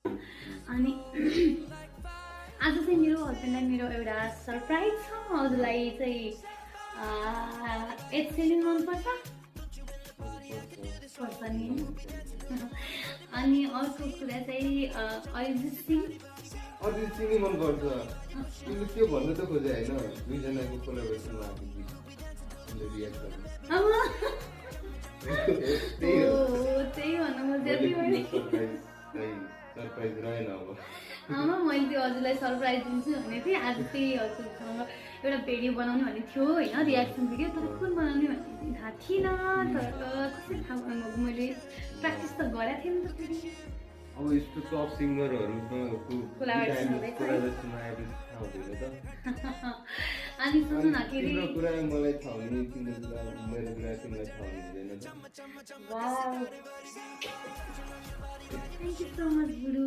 अनि आज चाहिँ मेरो हस्बेन्डलाई मेरो एउटा सरप्राइज छ। हजुरलाई चाहिँ 8 मनपर्छ पर्छ नि। अनि अर्को कुरा चाहिँ अरिजित सिंह मनपर्छ। तिमीले के भन्नु त खोजे होइन, दुईजनाको कोलाबोरेसनमा त्यही भन्नु खोजेको मैले। सरप्राइज रहेन अब। आमा मैले त्यो हजुरलाई सरप्राइज दिन्छु भनेको थिएँ। आज चाहिँ हजुरसँग एउटा भिडियो बनाउने भन्ने थियो होइन, रियाक्सन भिडियो। तर कुन बनाउने भन्ने थाहा थिएन। तर कसरी थाहा बनाउनु, मैले प्र्याक्टिस त गरेको थिएँ नि त फेरि। अब यस्तो टप सिङ्गरहरूको कोलाबोरेसन हुँदैछ है। कोलाबोरेसनमा आएपछि थाहा हुँदैन त। अनि सुन्नु न के तिम्रो कुरा मलाई थाहा हुने, तिम्रो कुरा मेरो कुरा तिमीलाई थाहा हुँदैन त। Wow, thank you so much Guru.